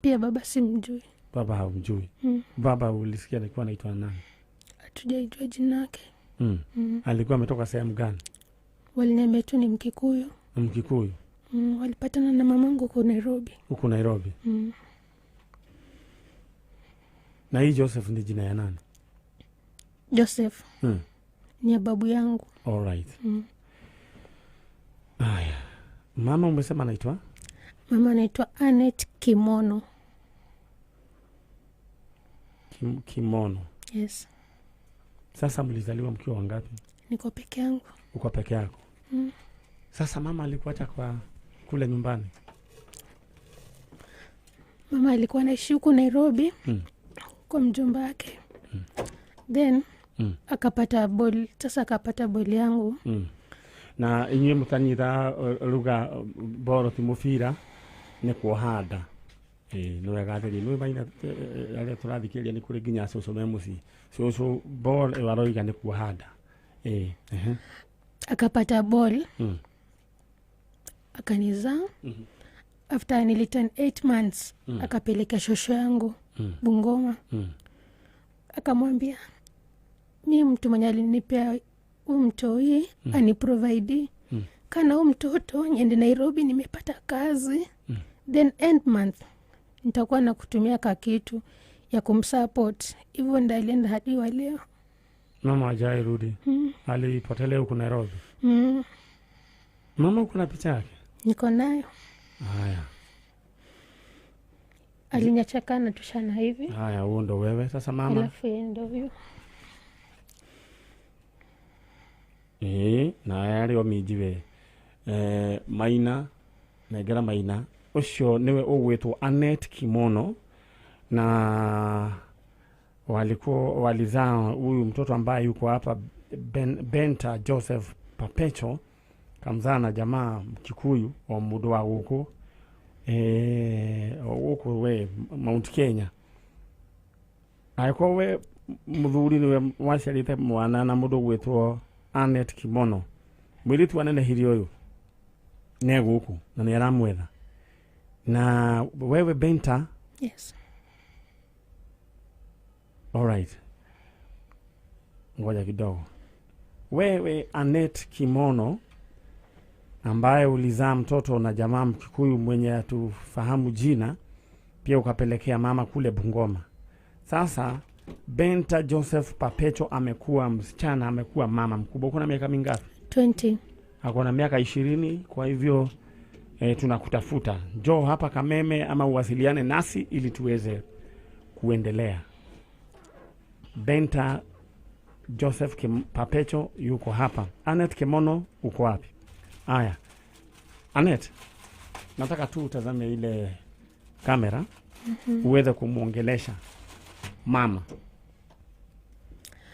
Pia baba simjui. Baba haumjui? Mm. Baba ulisikia alikuwa anaitwa nani? Hatujaijua jina yake. Mm. Alikuwa ametoka sehemu gani? Waliniambia tu ni Mkikuyu. Mkikuyu. Walipatana na mamangu huko Nairobi. Huko Nairobi. Na hii Joseph ni jina ya nani? Joseph ni ya babu yangu. All right. Haya. Mama umesema anaitwa? Mama anaitwa Annette Kimono. Kimono. Yes. Sasa mlizaliwa mkiwa wangapi? Niko peke yangu. Uko peke yako? Sasa mama alikuacha kwa kule nyumbani? Mama alikuwa anaishi huku Nairobi kwa mjomba wake. Then akapata ball, sasa akapata ball yangu. Na inyuĩ mũtanyita ruga boro ti mũbira nĩ kuoha nda. Nĩ wega atĩrĩ, nĩ maina arĩa tũrathikĩrĩria nĩ kũrĩ nginya cũcũ me mũciĩ. Cũcũ ball ĩyo aroiga nĩ kuoha nda. Ehe. Akapata ball. Akanizaa. After niliturn 8 months, akapeleka shosho yangu Bungoma. Akamwambia mi mtu mwenye alinipea huu mtoi aniprovide. Kana huu mtoto niende Nairobi nimepata kazi. Then end month nitakuwa nakutumia ka kitu ya kumsupport. Hivyo ndo alienda hadi wa leo. Mama hajai rudi. Alipotelea huko Nairobi. Mama uko na picha yake? Niko nayo. Haya. Aliniachakana tushana hivi. Haya, huo ndo wewe sasa mama. Alafu yeye ndo huyo. Na yale o minji we. Maina, nengera Maina. Ucio niwe ugwitwo Annette Kimono, na walikuwa walizaa huyu mtoto ambaye yuko hapa Benta Joseph Papecho, kamzaa na jamaa Mkikuyu wa mundu wa guku, guku we Mount Kenya. Angĩkorwo we muthuri niwe waciarĩte mwana na mundu ugwitwo Annette Kimono, mwiritu anenehirie uyu ne guku na ni aramwetha. Na wewe Benta? Yes. All right. Ngoja kidogo. Wewe Annette Kimono ambaye ulizaa mtoto na jamaa Mkikuyu mwenye hatufahamu jina, pia ukapelekea mama kule Bungoma. Sasa Benta Joseph Papecho amekuwa msichana, amekuwa mama mkubwa. Uko na miaka mingapi? 20. Ako na miaka 20, kwa hivyo tunakutafuta. Njoo hapa Kameme ama uwasiliane nasi ili tuweze kuendelea. Benta Joseph Papecho yuko hapa. Annette Kimono uko wapi? Aya. Annette, nataka tu utazame ile kamera uweze kumuongelesha mama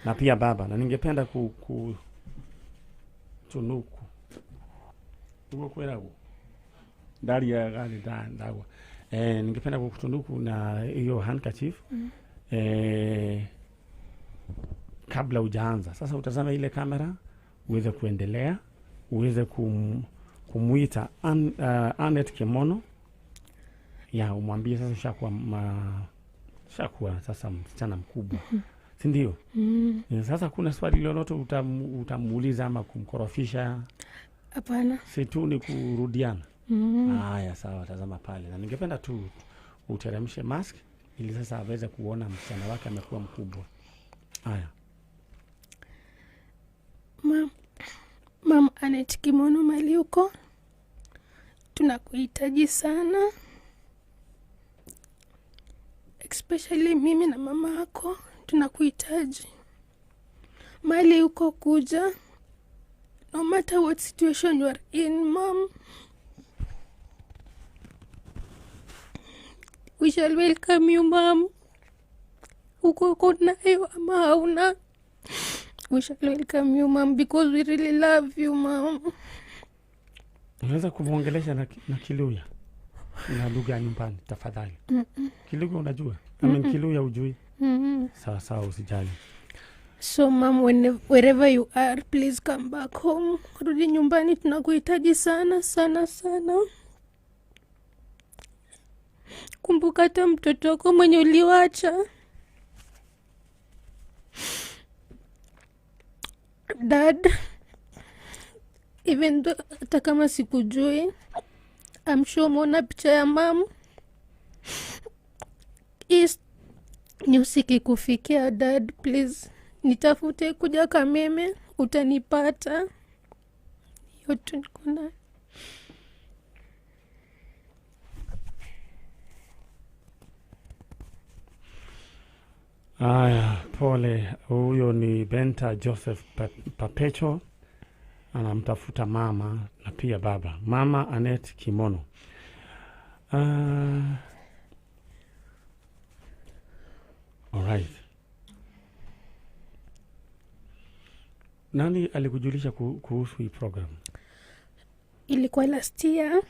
na pia baba, na ningependa ku tunuku. Uko kwera huko. Ndari ya gari ndagwa. Ningependa kukutunuku na hiyo handkerchief. Kabla hujaanza. Sasa utazame ile kamera uweze kuendelea, uweze kumuita Annette Kimono. Ya umwambie sasa ushakuwa sasa msichana mkubwa. Si ndio? Sasa kuna swali lolote utamuuliza ama kumkorofisha? Hapana. Si tu ni kurudiana. Haya, sawa, tazama pale. Na ningependa tu uteremshe mask ili sasa aweze kuona msichana wake amekuwa mkubwa. Haya. Mam Annette Kimono mali uko, tunakuhitaji sana. Especially mimi na mama yako tunakuhitaji. Mali uko kuja. No matter what situation you are in, mom, we shall welcome you, mom. Uko uko nayo ama hauna, we shall welcome you, mom, because we really love you, mom. Unaweza kumuongelesha na Kiluya? Na lugha ya nyumbani tafadhali. Kiluya unajua? Kiluya hujui? Sawa sawa, usijali. So mom, wherever you are, please come back home. Rudi nyumbani, tunakuhitaji sana sana sana. Kumbuka hata mtoto wako mwenye uliwacha. Dad, even though hata kama sikujui, I'm sure umeona picha ya mam. Hii news ikikufikia dad, please nitafute kuja Kameme, utanipata. Hiyo tu niko nayo. Aya, pole. Huyo ni Benta Joseph Papecho, anamtafuta mama na pia baba, mama Anet Kimono. Alright. Nani alikujulisha kuhusu hii program? Ilikuwa last year.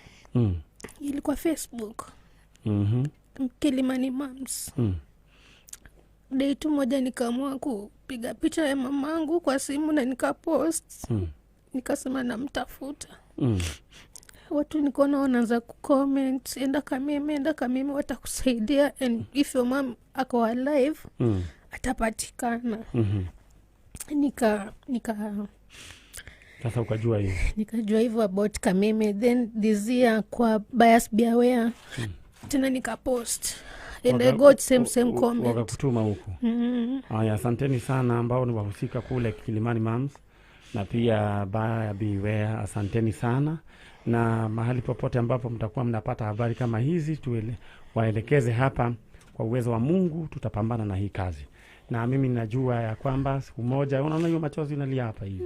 Ilikuwa Facebook. Kilimani Moms. Day tu moja nikaamua kupiga picha ya mamangu kwa simu na nikapost. Nikasema namtafuta. Watu nikaona wanaanza kucomment, enda Kameme, enda Kameme, watakusaidia, and if your mom ako alive atapatikana. Nika Sasa ukajua hiyo. Nikajua hivyo about Kameme. Then this year kwa Bias Be Aware tena nikapost and I got same comment. Wakakutuma huku. Haya, asanteni sana ambao ni wahusika kule Kilimani Moms na pia Buyer Beware, asanteni sana. Na mahali popote ambapo mtakuwa mnapata habari kama hizi, waelekeze hapa. Kwa uwezo wa Mungu tutapambana na hii kazi, na mimi najua ya kwamba siku moja, unaona hiyo machozi unalia hapa hivi,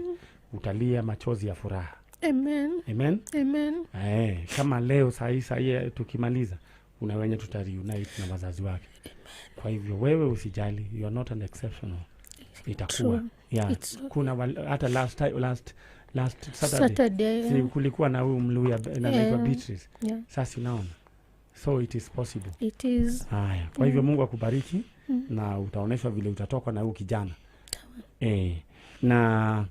utalia machozi ya furaha. Amen. Amen. Amen. Kama leo saa hii tukimaliza, kuna wenye tuta reunite na wazazi wake. Kwa hivyo wewe usijali, you are not an exceptional. Itakuwa. Yeah. Kuna hata last time, last Saturday, yeah. Kulikuwa na huyu Mluya anaitwa Beatrice. Yeah. Sasa unaona. So it is possible. It is. Haya. Kwa hivyo Mungu akubariki na utaoneshwa vile utatoka na huyu kijana. Na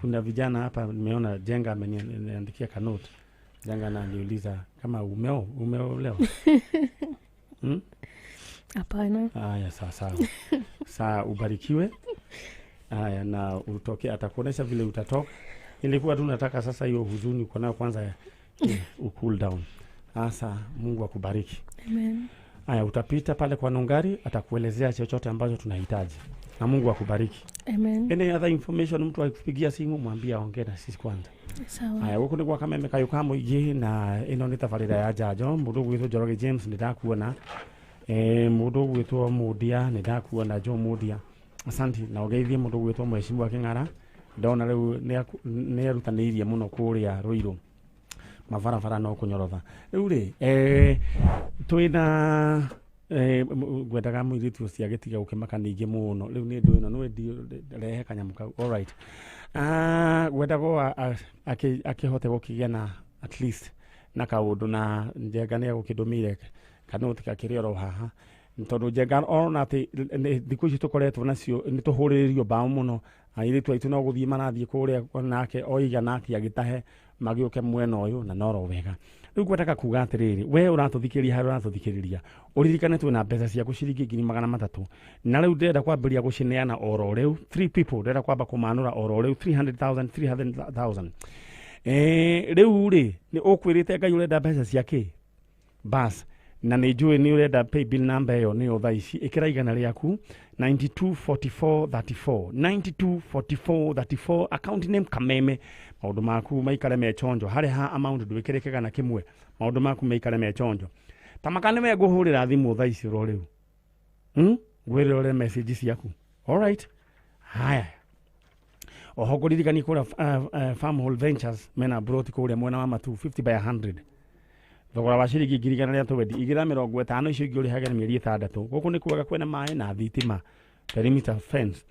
kuna vijana hapa nimeona Jenga ameniandikia kanote. Jenga ananiuliza kama umeolewa. Hapana. Haya, sawa sawa. Saa ubarikiwe. Haya, na utoke, atakuonesha vile utatoka. Nilikuwa tu nataka sasa hiyo huzuni uko nayo kwanza cool down. Sasa Mungu akubariki. Amen. Haya, utapita pale kwa Nungari, atakuelezea chochote ambacho tunahitaji. Na Mungu akubariki. Amen. Any other information, mtu akikupigia simu mwambie aongee na sisi kwanza. Sawa. Haya, guku niguo Kameme Kayũ ka Mũingĩ na ĩno nĩ tabarĩra ya Njanjo. Mũndũ ũgwĩtwo Njoroge James nĩ ndakuona. Mũndũ ũgwĩtwo Mundia nĩ ndakuona, Joe Mundia. Asante na ũgeithie mũndũ ũgwĩtwo Mheshimiwa Kĩng'ara. Ndona rĩu nĩ erutanĩirie mũno kũrĩa Ruiru. Mabarabara no kũnyorotha. Rĩu rĩ, twĩna ngwendaga mũirĩtu ũcio agĩtiga gũkĩmaka ningĩ mũno. Rĩu nĩ ndũ ĩno nĩ rehe kanyamũ kau. All right. Ngwendagwo akĩhote gũkĩgĩa na at least na kaũndũ, na Njenga nĩ agũkĩndũmĩire kanoti gakĩrĩ oro haha, tondũ Njenga ona atĩ thikũ ici tũkoretwo nacio nĩ tũhũrĩrĩrio mbaũ mũno. Airĩtu aitũ no gũthiĩ marathiĩ kũrĩa nake oiga nake agĩtahe magĩũke mwena ũyũ, na noro wega. Rĩu ngwendaga kuga atĩrĩrĩ, we ũratũthikĩrĩria harĩa ũratũthikĩrĩria, ũririkane twĩna mbeca ciaku ciringi 300,000, na rĩu ndĩrenda kwambĩrĩria gũcineana oro rĩu. 3 people ndĩrenda kwamba kũmanũra oro rĩu 300,000 300,000. Rĩu rĩ nĩ ũkwĩrĩte Ngai ũrenda mbeca cia kĩ? Bas, na nĩ njũĩ nĩ ũrenda pay bill number ĩyo nĩyo thaa ici. Ĩkĩra igana rĩaku 924434 924434, account name Kameme. Maũndũ maku maikare me chonjo. Harĩ ha amount ndwĩkĩre kĩgana kĩmwe, maũndũ maku maikare me chonjo. Tamaka nĩwe ngũhũrĩra thimũ thaa ici oro rĩu. Ngwĩre ũrore message ciaku. All right. Haya. Oho ngũririkanie kũrĩa Farmhold Ventures mena broti kũrĩa mwena wa Matu 50 by 100. Thogora wa ciringi 1,150, icio ingĩ ũrĩhage mĩeri 6. Gũkũ nĩ kuaga kwĩna maĩ na thitima, perimeter fence.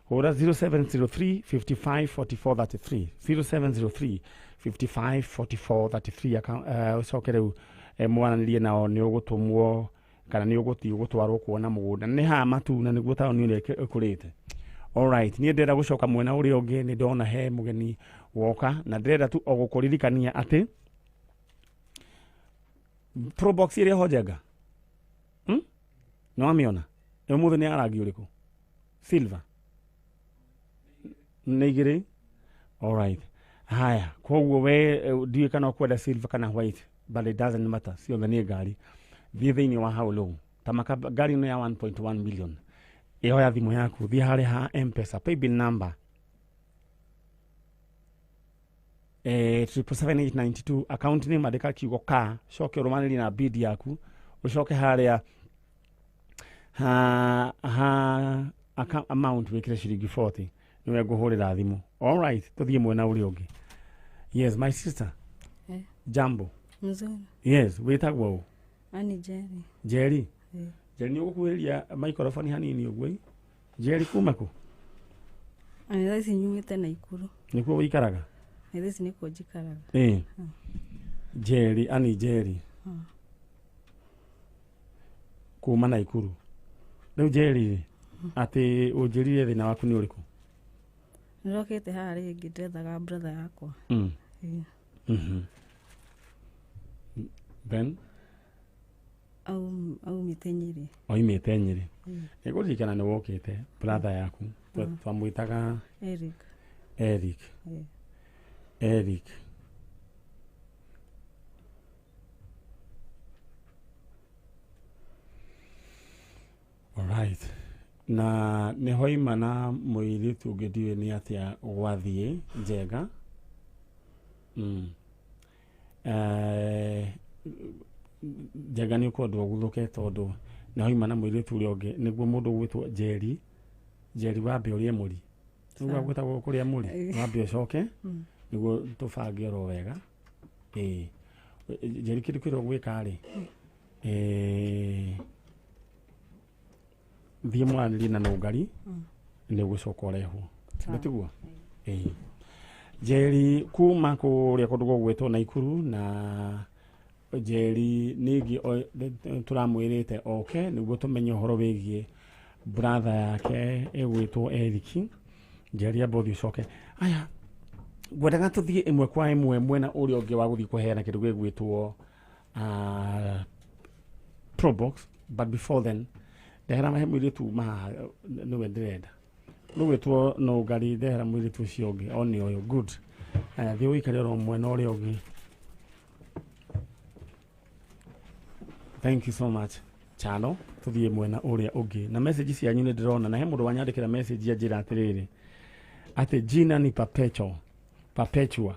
Hũra 0703 55 44 33, 0703 55 44 33. Ũcoke rĩu mwaranĩrie nao, nĩ ũgũtũmwo kana nĩ ũgũthiĩ gũtwarwo kuona mũgũnda. Nĩ haha Matu na nĩguo taũni ĩrĩa ĩkũrĩte. All right, niĩ ndĩrenda gũcoka mwena ũrĩa ũngĩ, nĩ ndona he mũgeni woka, na ndĩrenda tu o gũkũririkania atĩ Probox ĩrĩa ho Njenga. Nĩ wamĩona? Ũmũthĩ nĩ ya rangi ũrĩkũ? Silver. Nĩ igĩrĩ? Alright. Haya, koguo we ndiũĩ kana ũkwenda silver kana white, but it doesn't matter. Ciothe nĩ ngari. Thiĩ thĩinĩ wa how long. Tamaka ngari ĩno ya 1.1 million. Ĩoya thimũ yaku, thiĩ harĩa ha M-Pesa, paybill number 777 892, account name andĩka kiugo ka, coke ũrũmanĩrie na bid yaku, ũcoke harĩa ha amount wĩkĩre ciringi 40, nĩwe ngũhũrĩra thimũ. Alright, tũthiĩ mwena ũrĩa ũngĩ. Yes, my sister. Eh. Jambo. Mzuri. Yes, wĩtagwo ũ? Ani Jerry. Jerry. Eh. Jerry, nĩ ũgũkuhĩrĩria microphone hanini ũguo ĩ? Jerry kuma kũ? Ani thaa ici nyumĩte Naikuru. Nĩkuo wĩikaraga? Na thaa ici nĩkuo njikaraga. Ĩ. Jerry, ani Jerry. Kuma Naikuru. Rĩu Jerry, atĩ ũnjĩrire thĩna waku nĩ ũrĩkũ? Nĩrokĩte haha rĩngĩ ndethaga brother yakwa. Ĩĩ. Then Aumĩte Nyĩrĩ. Oimĩte Nyĩrĩ. Nĩngũririkana nĩ wokĩte brother yaku. Twamwĩtaga Eric. Eric. Ĩĩ. Eric. Alright. Na nĩ hoima na mũirĩtu ũngĩ ndiũĩ nĩ atĩa gwathiĩ Njenga. Njenga nĩ ũkwendwo ũguthũke tondũ nĩ hoima na mũirĩtu ũrĩa ũngĩ nĩguo mũndũ ũgwĩtwo Njeri. Njeri wambe ũrĩe mũri. Nĩguo Sawa. gwĩtagwo kũrĩa mũri. Wambe ũcoke nĩguo tũbange oro wega. Ĩĩ. Njeri kĩndũ kĩrĩa ũgwĩka rĩ, thiĩ mwaranĩrie na Nũngari nĩ ũgũcoka ũrehwo. Sawa. Nĩtiguo? Ĩĩ. Njeri kuma kũrĩa kũndũ gũgwĩtwo Naikuru na Njeri ningĩ tũramwĩrĩte oke nĩguo tũmenye ũhoro wĩgiĩ brother yake ĩgwĩtwo Eric. Njeri amba ũthiĩ ũcoke. Aya, ngwendaga tũthiĩ ĩmwe kwa ĩmwe mwena ũrĩa ũngĩ wa gũthiĩ kũheana kĩndũ gĩgwĩtwo Probox, but before then ndehera he mũirĩtu uma haha nĩwe ndĩrenda rũgwĩtwo Nũngari, ndehera mũirĩtu ũcio ũngĩ o nĩ ũyũ. Good. Aya, thiĩ ũikare oro mwena ũrĩa ũngĩ. Thank you so much. Chano tũthiĩ mwena ũrĩa ũngĩ na message cianyu nĩ ndĩrona na he mũndũ wanyandĩkĩra message anjĩra atĩrĩrĩ atĩ jina ni perpetual perpetua.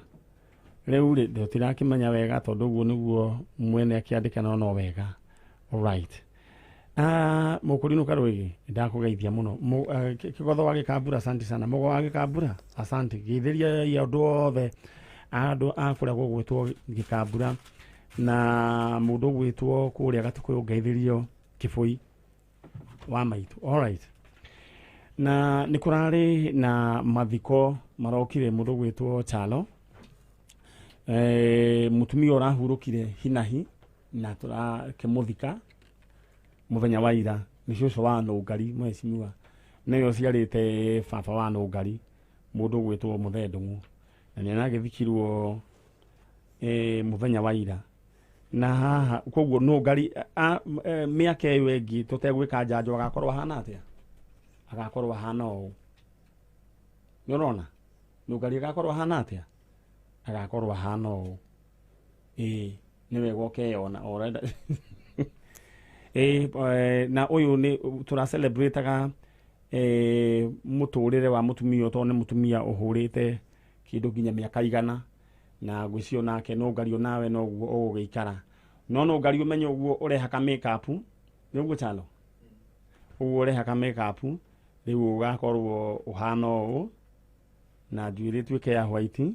Rĩu rĩ tũtirakĩmenya wega tondũ ũguo nĩguo mwene akĩandĩka no wega. Alright. Mũkũrinũ Karũĩgĩ ndakũgeithia mũno. Kĩgotho wa Gĩkambura, asante sana. Mũgo wa Gĩkambura, asante. Geithĩria andũ othe andũ a kũrĩa gũgwĩtwo Gĩkambura na mũndũ ũgwĩtwo kũrĩa Gatukũyũ, ngeithĩrio Kĩbũi wa maitũ. Alright. Na nĩ kũrarĩ na mathiko marokire mũndũ ũgwĩtwo Chalo. Mũtumia ũrahurũkire hinahi na tũrakĩmũthika mũthenya wa ira. Nĩ cũcũ wa Nũngari mheshimiwa, nĩwe ũciarĩte baba wa Nũngari mũndũ ũgwĩtwo Mũthee Ndung'u, na nĩ aragĩthikirwo mũthenya wa ira. Na haha koguo Nũngari mĩaka ĩyo ĩngĩ tũtegwĩka njanjo agakorwo ahana atĩa? Agakorwo ahana ũũ. Nĩ ũrona? Nũngari agakorwo ahana atĩa? Agakorwo ahana ũũ. Ĩĩ, nĩ wega ũkeyona ũrenda. Na ũyũ nĩ tũra celebrate-aga mũtũrĩre wa mũtumia ũyũ tondũ nĩ mũtumia ũhũrĩte kĩndũ nginya mĩaka 100 na ngwĩciria nake Nũngari onawe noguo ũgũgĩikara. No Nũngari ũmenye ũguo ũrehaka make up, nĩ ũguo Chalo? Ũguo ũrehaka make up rĩu ũgakorwo ũhana ũũ na njuĩrĩ ĩtuĩke ya white,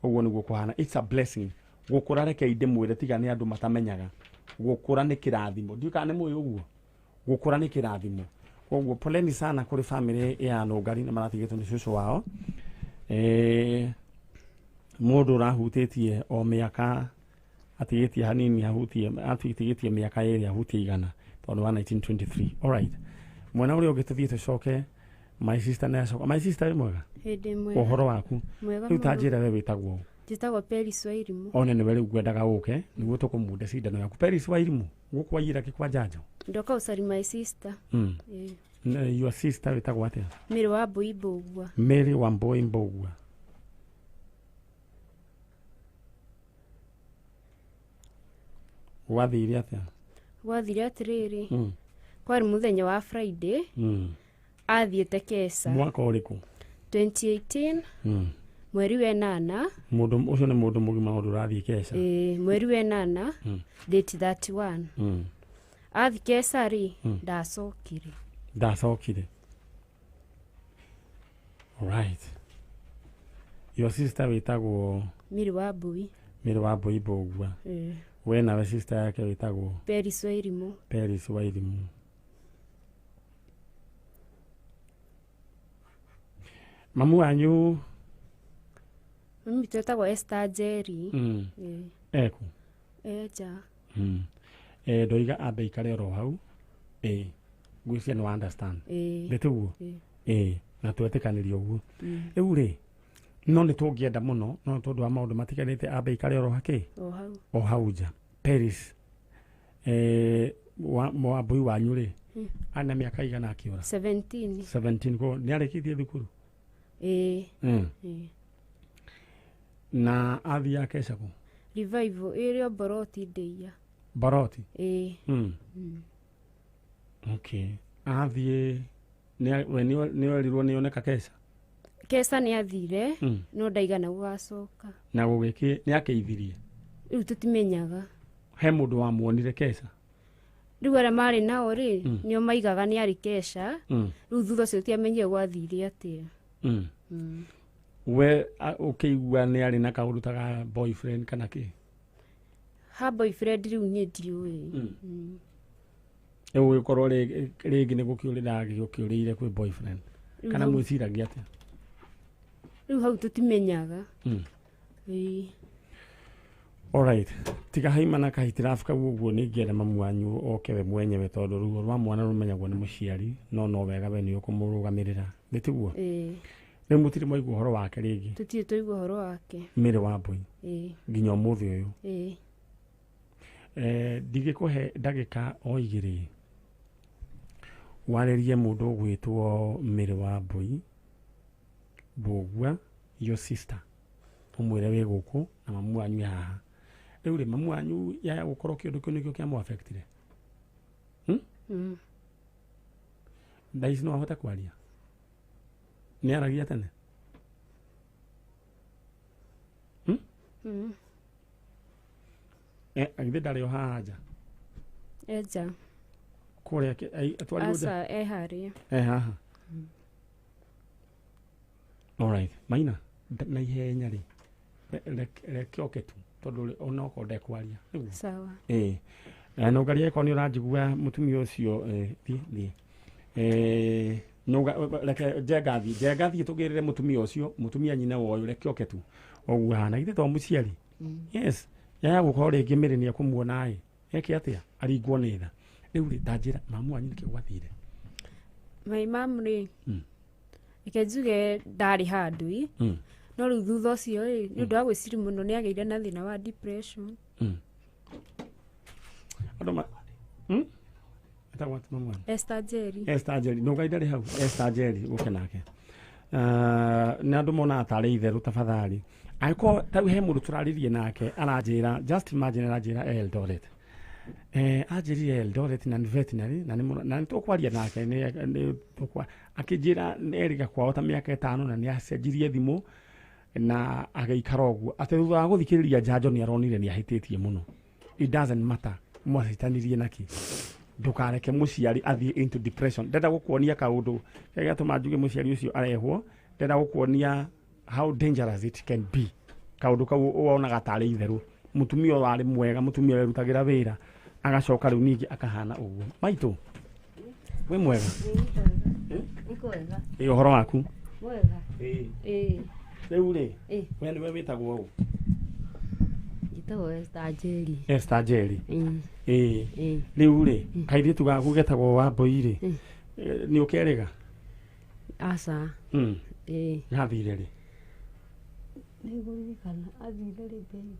ũguo nĩguo kũhana. It's a blessing. Gũkũra rekei ndĩmwĩre tiga nĩ andũ matamenyaga. Gũkũra nĩ kĩrathimo. Ndiũĩ kana nĩ mũĩ ũguo. Gũkũra nĩ kĩrathimo. Koguo poleni sana kũrĩ family ya Nũngari na maratigĩtwo nĩ cũcũ wao. Mũndũ ũrahutĩtie o mĩaka atigĩtie hanini ahutie atigĩtie mĩaka 2 ahutie 100 tondũ wa 1923. Alright. Mwena ũrĩa ũngĩ tũthiĩ tũcoke my sister nĩ acoka. My sister wĩ mwega? Hĩndĩ mwega. Ũhoro waku? Mwega Rĩu ta mũno. njĩra we wĩtagwo ũ? Njĩtagwo Peris Wairimu. One nĩwe rĩu ngwendaga ũke nĩguo tũkũmunde cindano yaku. Peris Wairimu, gũkũ waiyĩra kĩ kwa njanjo? Ndoka gũcaria my sister. Your sister wĩtagwo atĩa? Mary Wambui Mbũgua. Mary Wambui Mbũgua. Gwathire atĩa? Gwathire atĩrĩrĩ, kwarĩ mũthenya wa Friday, athiĩte Kesa. Mwaka ũrĩkũ? 2018. Mweri wa 8. Mũndũ ũcio nĩ mũndũ mũgima ũndũ ũrathiĩ Kesa. Mweri wa 8, date 31. Athiĩ Kesa rĩ, ndacokire. Ndacokire. Alright. Your sister wĩtagwo? Mary Wambui. Mary Wambui Mbũgua. We nawe sister yake wĩtagwo? Peris Wairimu. Peris Wairimu. Mamu wanyu? Mami witũ etagwo Esther Njeri. Eku? Eja. Ndoiga ambe ikare oro hau. Ngwĩciria nĩ wa understand. Nĩ tiguo? Na twetĩkanĩrie ũguo. Rĩu rĩ, no nĩ tũngĩenda mũno, no tondũ wa maũndũ matiganĩte ambe ikare oro hakĩ? O hau. O hau nja. Peris, Wambui wanyu rĩ, ana mĩaka igana akĩũra? 17. 17, ko nĩ arĩkĩtie thukuru? Na athiaga Kesa kũ? Revival ĩrĩ o Boroti ndĩia. Boroti? Okay. Athiĩ nĩ werirwo nĩ oneka Kesa? Kesa nĩ athire, no ndaigana gũgacoka. Na gũgĩkĩ nĩ akeithirie? Rĩu tũtimenyaga. He mũndũ wamuonire Kesa? Rĩu arĩa marĩ nao rĩ, nĩo maigaga nĩ arĩ Kesa. Rĩu thutha ũcio tũtiamenyire gwathire atĩa. We ũkĩigua nĩ arĩ na kaũndũ ta ga boyfriend kana kĩ? Ha boyfriend rĩu niĩ ndiũĩ. Rĩu ũgĩkorwo rĩngĩ nĩ gũkĩũrĩra gĩũkĩũrĩire kwĩ boyfriend. Kana mwĩciragia atĩa? Rĩu hau tũtimenyaga. Alright. Tiga haima na kahitirabu kau ũguo nĩ ingĩenda mamu wanyu oke we mwenyewe tondũ ruo rwa mwana rũmenyagwo nĩ mũciari, no wega we nĩ ũkũmũrũgamĩrĩra. Nĩ tiguo? Rĩu mũtirĩ mwaigua ũhoro wake rĩngĩ? Tũtirĩ twaigua ũhoro wake. Mary Wambui. Nginya ũmũthĩ ũyũ. Ndingĩkũhe ndagĩka o igĩrĩ warĩrie mũndũ ũgwĩtwo Mary Wambui Mbũgua, your sister, ũmwĩre wĩ gũkũ na mamu wanyu haha. Rĩu rĩ, mamu wanyu ya gũkorwo kĩũndũ kĩu nĩkĩo kĩamũ-affectire? Thaa ici no ahote kwaria? Nĩ aragia tene? Githĩ ndarĩ o haha nja? Eja. Kũrĩa atwarirwo nja? Aca, e harĩa. E haha. Alright. Maina, na ihenya rĩ, reke oke tu tondũ onokorwo ndekwaria. Sawa. Nũngaria ĩkorwo nĩ ũranjigua mũtumia ũcio, thiĩ. Reke njengathiĩ tũgĩrĩre mũtumia ũcio, mũtumia nyina wa ũyũ, reke oke tu. Ũguo hana, githĩ to mũciari? Yes. Yaya gũkorwo rĩngĩ Mary nĩ ekũmuona ĩ, eke atĩa? Aringwo nĩ tha. Rĩu rĩ, ta njĩra, mamu wanyu nĩkĩ gwathire? My mum rĩ, reke njuge ndarĩ handũ ĩ, no rĩu thutha ũcio rĩ, nĩ ũndũ wa gwĩciria mũno nĩ agĩire na thĩna wa depression. Andũ ma Etagwo atĩa mamu wanyu? Esther Njeri. Esther Njeri, nũngai ndarĩ hau. Esther Njeri, ũke nake. Nĩ andũ monaga tarĩ itherũ tafadhali. Angĩkorwo ta he mũndũ tũrarĩrie nake aranjĩra, just imagine aranjĩra Eldoret. Anjĩrire Eldoret na nĩ veterinary na nĩ tũkwaria nake nĩ tũkwa akĩnjĩra erĩga kwao ta mĩaka 5 na nĩ acenjirie thimũ na agĩikara ũguo atĩ thutha wa gũthikĩrĩria njanjo nĩ aronire nĩ ahĩtĩtie mũno. It doesn't matter mwacitanirie naki, ndukareke mũciari athiĩ into depression. Ndenda gũkuonia kaũndũ kĩrĩa gĩatũma njuge mũciari ũcio arehwo, ndenda gũkuonia how dangerous it can be. Kaũndũ kau wonaga tarĩ itherũ, mũtumia ũyũ arĩ mwega, mũtumia werutagĩra wĩra, agacoka rĩu ningĩ akahana ũguo. Maitũ, wĩ mwega? Nĩ kwega. Ĩ, ũhoro waku? Mwega. Ĩ. Ĩ. Rĩu rĩ, Ĩ. we nĩwe wĩtagwo ũ? Njĩtagwo Esther Njeri. Esther Njeri. Ĩ. Ĩ. Ĩ. Rĩu rĩ, kairĩtu gaku getagwo Wambui rĩ, Ĩ. nĩ ũkerĩga? Aca. Ĩ. Gathire rĩ? Nĩngũririkana athire rĩ babe?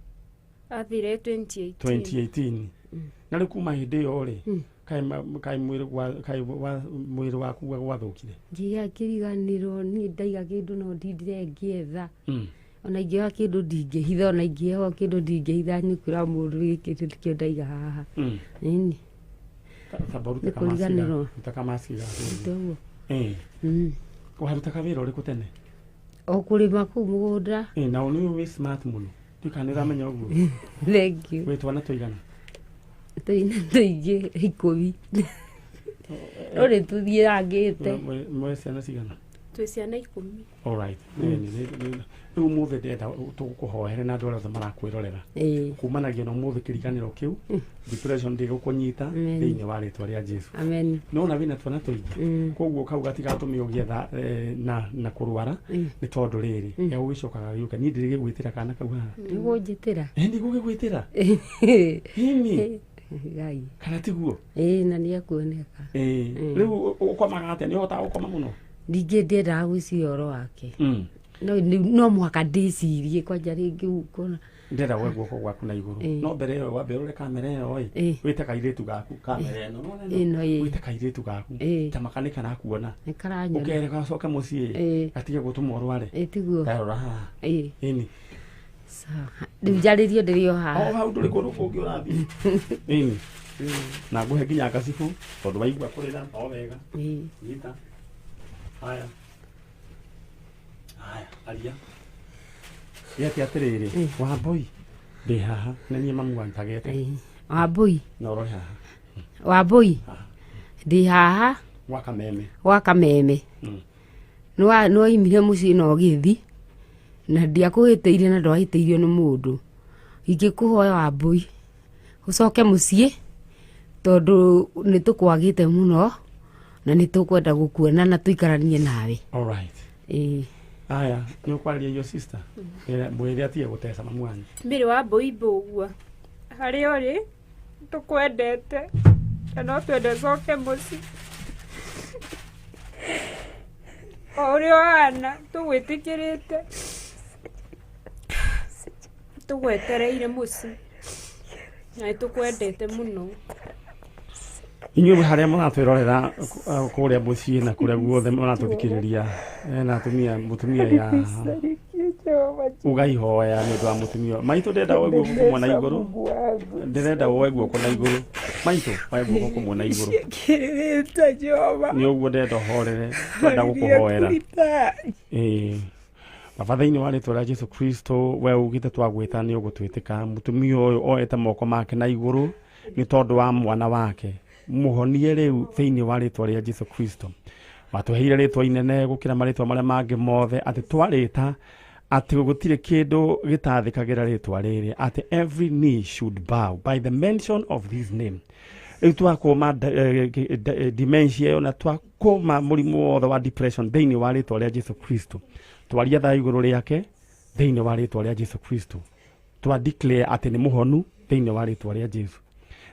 Athire 2018. 2018. Na rĩu kuma hĩndĩ ĩyo rĩ, kaĩ mwĩrĩ waku gwathũkire? Ngĩgĩa kĩriganĩro, niĩ ndaiga kĩndũ no ndindire ngĩetha. Ona ingĩoya kĩndũ ndingĩhitha, ona ingĩheo kĩndũ ndingĩhitha, nĩ kwĩra mũndũ gĩkĩ nĩkĩo ndaiga haha. Ĩni. Tamba ũrute Nĩ kũriganĩrwo. Ruta kamaski gaku. Toguo. Warutaga wĩra ũrĩkũ tene? O kũrĩma kũu mũgũnda. Na nĩ wĩ smart mũno, ndiũĩ kana nĩ ũramenya ũguo. Thank you. Wĩ twana tũigana? Tũina tũingĩ 10. No nĩ tũthiĩrangĩte. Mwĩ ciana cigana? Twĩ ciana 10. All right. Rĩu ũmũthĩ ndĩrenda tũkũhoere na andũ arĩa othe marakwĩrorera. Kumanagia na ũmũthĩ kĩriganĩro kĩu, depression ndĩgũkũnyita thĩinĩ wa rĩtwa rĩa Jesu. Amen. Nĩwona wĩna twana tũingĩ, koguo kau gatigatũme ũgĩe na kũrwara, nĩ tondũ rĩrĩ gĩgũgĩcokaga gĩũke. Niĩ ndĩrĩgĩgwĩtĩra kana kau haha. Nĩgũnjĩtĩra. Ndigũgĩgwĩtĩra. Ĩni. Ngai. Kana tiguo? Ĩĩ, na nĩekuoneka. Rĩu ũkomaga atĩa? Nĩ ũhotaga gũkoma mũno? Ningĩ ndiendaga gwĩciria ũhoro wake. No mũhaka ndĩcirie kwanja rĩngĩ ũkona. Ndĩrenda woe guoko gwaku na igũrũ. No mbere ĩyo wambe ũrore kamera ĩyo ĩ, wĩte kairĩtu gaku kamera ĩno. Nĩwona ĩno? Wĩte kairĩtu gaku. Ta maka nĩ karakuona. Nĩ karanyona. Ũkere gacoke mũciĩ. Gatige gũtũma ũrware. Ĩ tiguo. Ndarora haha. Ĩni. Sawa. Rĩu njarĩrio ndĩrĩ o haha. O hau ndũrĩ kũndũ kũngĩ ũrathiĩ. Ĩni. Na ngũhe nginya gacibũ tondũ waigua kũrĩra o wega. Nyita. Haya. Haya, aria. Gĩate atĩrĩrĩ, Wambui, ndĩ haha, nĩ niĩ mamu wanyu tagete. Wambui. Na ũrore haha. Wambui. Ndĩ haha. Gwa Kameme. Gwa Kameme. Nĩwaimire mũciĩ na ũgĩthiĩ, na ndiakũhĩtĩirie na ndwahĩtĩirio nĩ mũndũ. Ingĩkũhoya Wambui, ũcoke mũciĩ, tondũ nĩ tũkwagĩte mũno, na nĩ tũkwenda gũkuona na tũikaranie nawe. All right. Aya, nĩ ũkwarĩria your sister? Mwĩre atige gũteca mamu wanyu. Mĩrĩ wa Mbui Mbũgua. Harĩa ũrĩ, tũkwendete, na no twende ũcoke mũciĩ. O ũrĩa ũhana, tũgwĩtĩkĩrĩte. Tũgwetereire mũciĩ. Na nĩ tũkwendete mũno. Inyuĩ harĩa mũratwĩrorera kũrĩa mũciĩ na kũrĩa guothe mũratũthikĩrĩria, na atumia, mũtumia ya uga ihoya nĩ ũndũ wa mũtumia. Maitũ ndĩrenda woe guoko kũmwe na igũrũ. Ndĩrenda woe guoko na igũrũ. Maitũ, woe guoko kũmwe na igũrũ. Nĩ ũguo ndĩrenda ũhorere, ndĩrenda gũkũhoera. Baba, thĩinĩ wa rĩtwa rĩa Jesu Kristo, we ugĩte twagwĩta nĩ ũgũtwĩtĩka. Mũtumia ũyũ oete moko make na igũrũ nĩ tondũ wa mwana wake. Mũhonie rĩu thĩinĩ wa rĩtwa rĩa Jesu Kristo. Watũheire rĩtwa inene gũkĩra marĩtwa marĩa mangĩ mothe, atĩ twarĩta atĩ gũtirĩ kĩndũ gĩtathĩkagĩra rĩtwa rĩrĩ, atĩ every knee should bow by the mention of this name. Rĩu twakũma dementia ĩyo na twakũma mũrimũ wothe wa depression thĩinĩ wa rĩtwa rĩa Jesu Kristo. Twaria thayũ igũrũ rĩake thĩinĩ wa rĩtwa rĩa Jesu Kristo. Twa declare atĩ nĩ mũhonu thĩinĩ wa rĩtwa rĩa Jesu.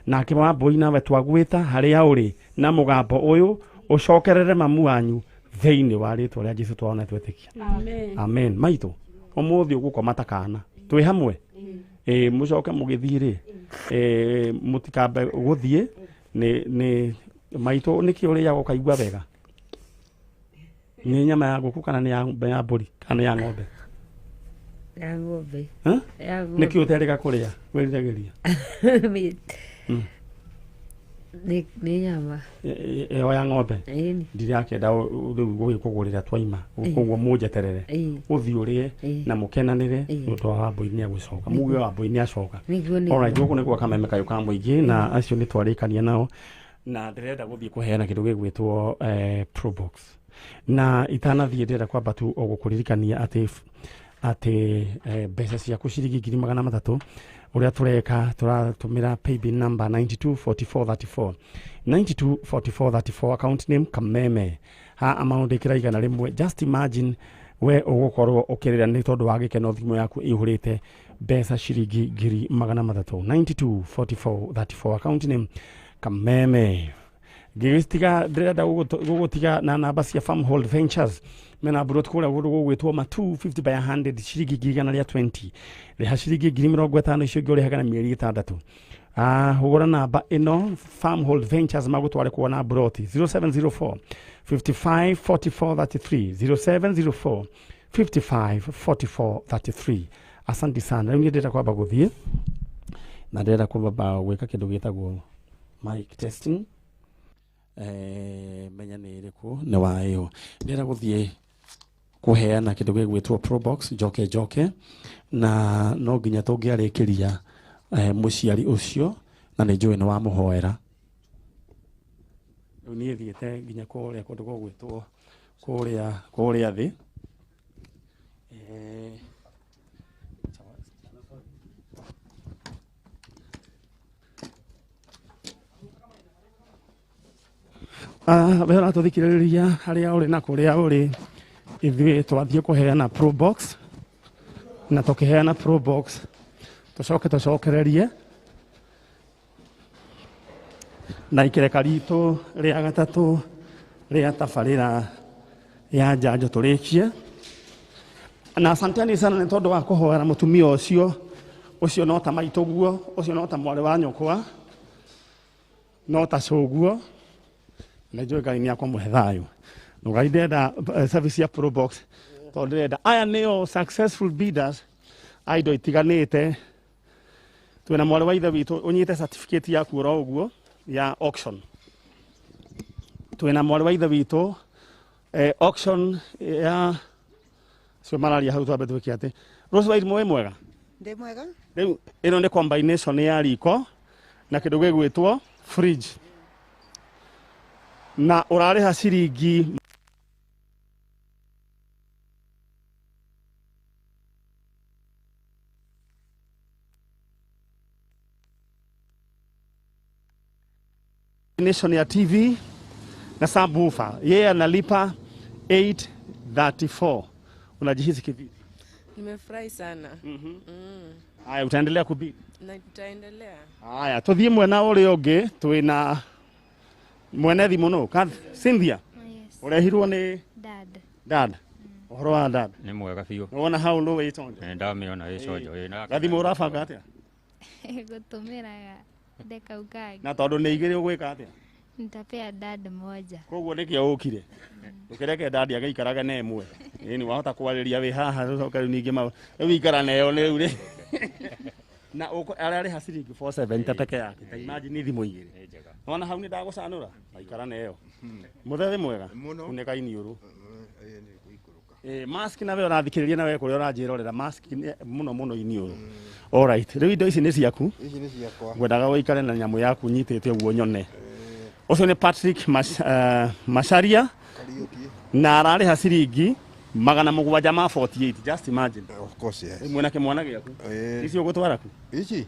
Nake Wambui nawe twagwĩta harĩa ũrĩ na mũgambo ũyũ ũcokerere mamu wanyu thĩinĩ wa rĩtwa rĩa Jesu twaona twetĩkia. Amen. Amen. Maitũ, ũmũthĩ ũgũkoma ta kana. Twĩ hamwe? Mũcoke mũgĩthiĩ rĩ, mũtikambe gũthiĩ nĩ maitũ nĩkĩ ũrĩaga ũkaigua wega? Nĩ nyama ya ngũkũ kana nĩ ya mbũri kana nĩ ya ng'ombe? Ya ng'ombe. Ya ng'ombe. Nĩkĩ ũterĩga kũrĩa? Wĩriragĩria? Nĩ nyama. Ĩyo ya ng'ombe. Ndirakĩenda rĩu gũgĩkũgũrĩra twaima. Koguo mũnjeterere. Ũthiĩ ũrĩe na mũkenanĩre nĩ ũndũ wa Wambui nĩ agũcoka. Muge Wambui nĩ acoka. All right, gũkũ nĩ gwa Kameme kayũ ka mũingĩ na acio nĩ twarĩkania nao. Na ndĩrenda gũthiĩ kũheana kĩndũ gĩgwĩtwo Probox. Na itanathiĩ ndĩrenda kwamba tu o gũkũririkania atĩ mbeca ciaku ciringi 300,000 ũrĩa tũreka tũratũmĩra paybill number 924434 924434 account name Kameme ha amount ĩkĩra 100. Just imagine we ũgũkorwo ũkĩrĩra nĩ tondũ wa gĩkeno thimũ yaku ĩihũrĩte mbeca ciringi 300,000. 924434 account name Kameme. Ngĩgĩtiga ndĩrenda gũgũtiga na namba cia Farmhold Ventures mena buroti kũrĩa gũndũ gũgwĩtwo Matu 50 by 100 ciringi 120,000 rĩha ciringi 50,000 icio ingĩ ũrĩhaga na mĩeri 6. Hũra namba ĩno Farmhold Ventures magũtware kuona buroti 0704 55 44 33 0704 55 44 33. Asante sana. Rĩu niĩ ndĩrenda kwamba gũthiĩ na ndĩrenda kwamba gwĩka kĩndũ gĩtagwo mic testing. Menya nĩ ĩrĩkũ nĩ wa ĩyo. Ndĩrenda gũthiĩ kũheana kĩndũ gĩgwĩtwo Probox njoke njoke na no nginya tũngĩarĩkĩria mũciari ũcio na nĩ njũĩ nĩ wamũhoera. Rĩu niĩ thiĩte nginya kũrĩa kũndũ gũgwĩtwo kũrĩa thĩ. We ũratũthikĩrĩria harĩa ũrĩ na kũrĩa ũrĩ, ithuĩ twathiĩ kũheana Probox na tũkĩheana Probox tũcoke tũcokererie na ikereka ritũ rĩa gatatũ rĩa tabarĩra ya njanjo tũrĩkie. Na asanteni sana nĩ tondũ wa kũhoera mũtumia ũcio, ũcio no ta maitũ guo, ũcio no ta mwarĩ wa nyũkwa, no ta cũguo. Na njũĩ Ngai nĩ akũmũhe thayũ. Na Ngai ndĩrenda service ya Probox tondũ ndĩrenda aya nĩo successful bidders a indo itiganĩte. Twĩna mwarĩ wa ithe witũ ũnyite certificate yaku oro ũguo ya auction. Twĩna mwarĩ wa ithe witũ auction ya cio mararia hau twambe twĩke atĩ. Rose White mwĩ mwega? Ndĩ mwega. Rĩu ĩno nĩ combination ya riko na kĩndũ gĩgwĩtwo fridge. Na ũrarĩha ciringi combination ya TV na subwoofer. Yeye analipa 834. Unajihisi kivipi? Nimefurahi sana. Haya, utaendelea kubid? Na nitaendelea. Haya, tuthiĩ mwena ũrĩa ũngĩ twĩna mwene thimũ nũ? Cynthia. Yes. Ũrehirwo nĩ Dad. Dad. Ũhoro wa dad? Nĩ mwega biũ. Wona hau nũ wĩ chonjo? Nĩ ndamĩona ĩ chonjo. Ĩ Gathimũ ũrabanga atĩa? Gũtũmĩraga ndekau kangĩ. Na tondũ nĩ igĩrĩ ũgwĩka atĩa? Nitapea dad moja. Koguo nĩkĩo ũkire. Ndũkĩreke dad agĩikarage na ĩmwe. Ĩni wahota kwarĩria wĩ haha ũcoke rĩu ningĩ rĩu ikara nayo rĩu rĩ. Na ararĩha ciringi 470 peke yake. Ta imagine thimũ igĩrĩ. Wona hau nĩ ndagũcanũra? Aikara nayo. Mũthee mwega? Kunĩka iniũrũ. Mask nawe ũrathikĩrĩria nawe kũrĩa ũranjĩrorera mask mũno mũno iniũrũ. All right. Rĩu indo ici nĩ ciaku? Ici nĩ ciakwa. Ngwendaga ũikare na nyamũ yaku nyitĩte ũguo nyone. Ũcio nĩ Patrick Macharia na ararĩha ciringi 748. Just imagine. Of course, yes. Mwena kĩmwana gĩaku. Ici ũgũtwara ku? Ici?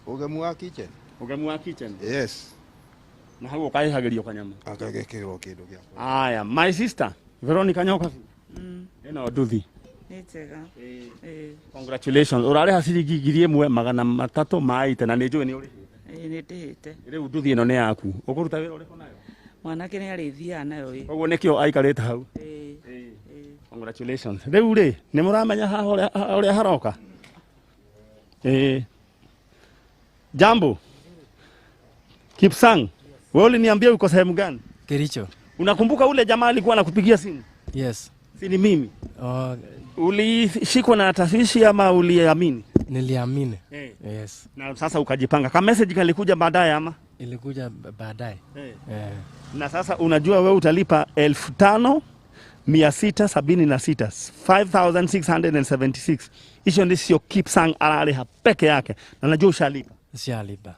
Ũgemu wa kitchen. Ũgemu wa kitchen? Yes. Na hau ũkarĩhagĩrio kanyama. Akagekĩrwo kĩndũ gĩakwa. Aya, my sister Veronica Nyoka. Ĩno nduthi. Nĩ njega. Congratulations. Ũrarĩha ciringi 1380 na nĩ njũĩ nĩ ũrĩhĩte. Nĩ ndĩhĩte. Rĩu nduthi ĩno nĩ yaku. Ũkũruta wĩra ũrĩkũ nayo? Mwanake nĩ arĩthiaga nayo ĩ. Koguo nĩkĩo aikarĩte hau. Congratulations. Rĩu rĩ, nĩ mũramenya haha ũrĩa haroka? Jambo. Kipsang. Wewe uliniambia uko sehemu gani? Kericho. Unakumbuka ule jamaa alikuwa anakupigia simu? Yes. Si ni mimi? Ulishikwa na tashwishi ama uliamini? Niliamini. Yes. Na sasa ukajipanga. Ka message kalikuja baadaye ama? Ilikuja baadaye. Na sasa unajua wewe utalipa 5676, 5676. Hicho ndicho Kipsang ararĩha peke yake. Na najua ushalipa. Ushalipa.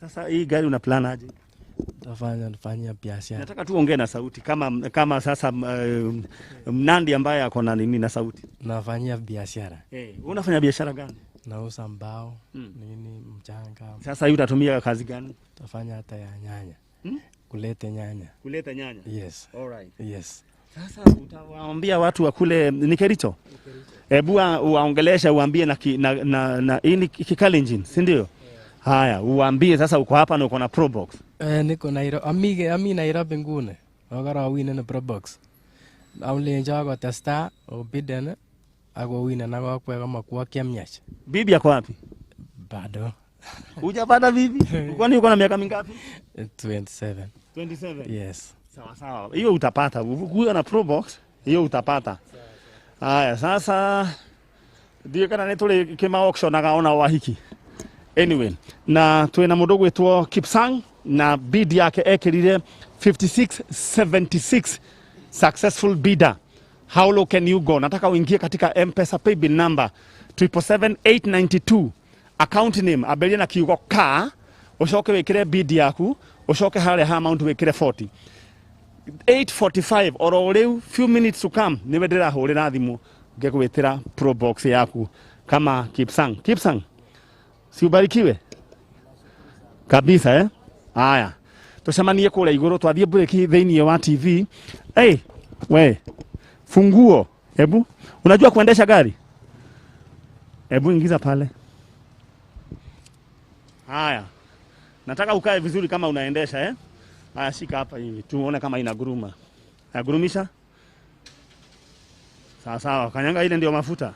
Sasa hii gari una plan aje? Tafanya biashara. Nataka tu ongee na sauti kama sasa Mnandi ambaye ako na nini na sauti. Nafanyia biashara. Unafanya biashara gani? Nauza mbao, nini mchanga. Sasa hii utatumia kazi gani? Tafanya hata ya nyanya. Kuleta nyanya. Kuleta nyanya? Yes. All right. Yes. Sasa utawaambia watu wa kule ni Kericho? Hebu waongelesha uambie na hii ni Kikalenjin, si ndio? Haya, uambie sasa uko hapa na uko na Probox. Eh, niko Nairobi, ami Nairobi nguni. Ako karowinen Probox. Alencho kotesta obiden akowinen ak okwek amakwok chemiach. Bibi yako wapi? Bado. Hujapata bibi? Kwani uko na miaka mingapi? 27. 27. Yes. Sawa sawa. Hiyo utapata. Huyo na Probox, hiyo utapata. Haya, sasa ndiũ kana nĩ tũrĩ kĩma auctionaga ona wahiki. Anyway, na twĩna mũndũ gwĩtwo Kipsang na bid yake ekĩrire 5676, successful bidder. How low can you go? Nataka uingie katika M-Pesa paybill number 777892, account name amberie na kiugo ka, ucoke wikire bid yaku, ucoke haria ha amount wikire 40. 8:45 oro riu, few minutes to come, niwe ndirahurira thimu ngegwitira Probox yaku kama Kipsang. Kipsang, si ubarikiwe kabisa, eh? Haya, tucemanie kũrĩa igũrũ twathiĩ break thĩinĩ wa TV. Hey, we funguo, hebu unajua kuendesha gari? Hebu ingiza pale. Haya, nataka ukae vizuri kama unaendesha, eh? Haya, shika hapa hivi tuone kama inaguruma. Nagurumisha. Sawa sawa, kanyanga ile ndio mafuta.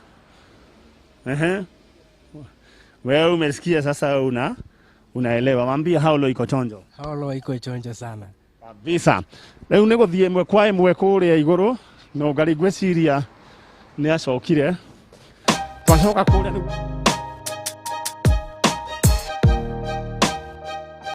Ehe. Wewe umesikia sasa, unaelewa. Mwambie haulo iko chonjo. Haulo iko chonjo sana. Kabisa. Rĩu nĩ gũthiĩ ĩmwe kwa ĩmwe kũrĩa igũrũ no ngari ngwĩciria nĩ acokire twacoka kũrĩa nĩguo.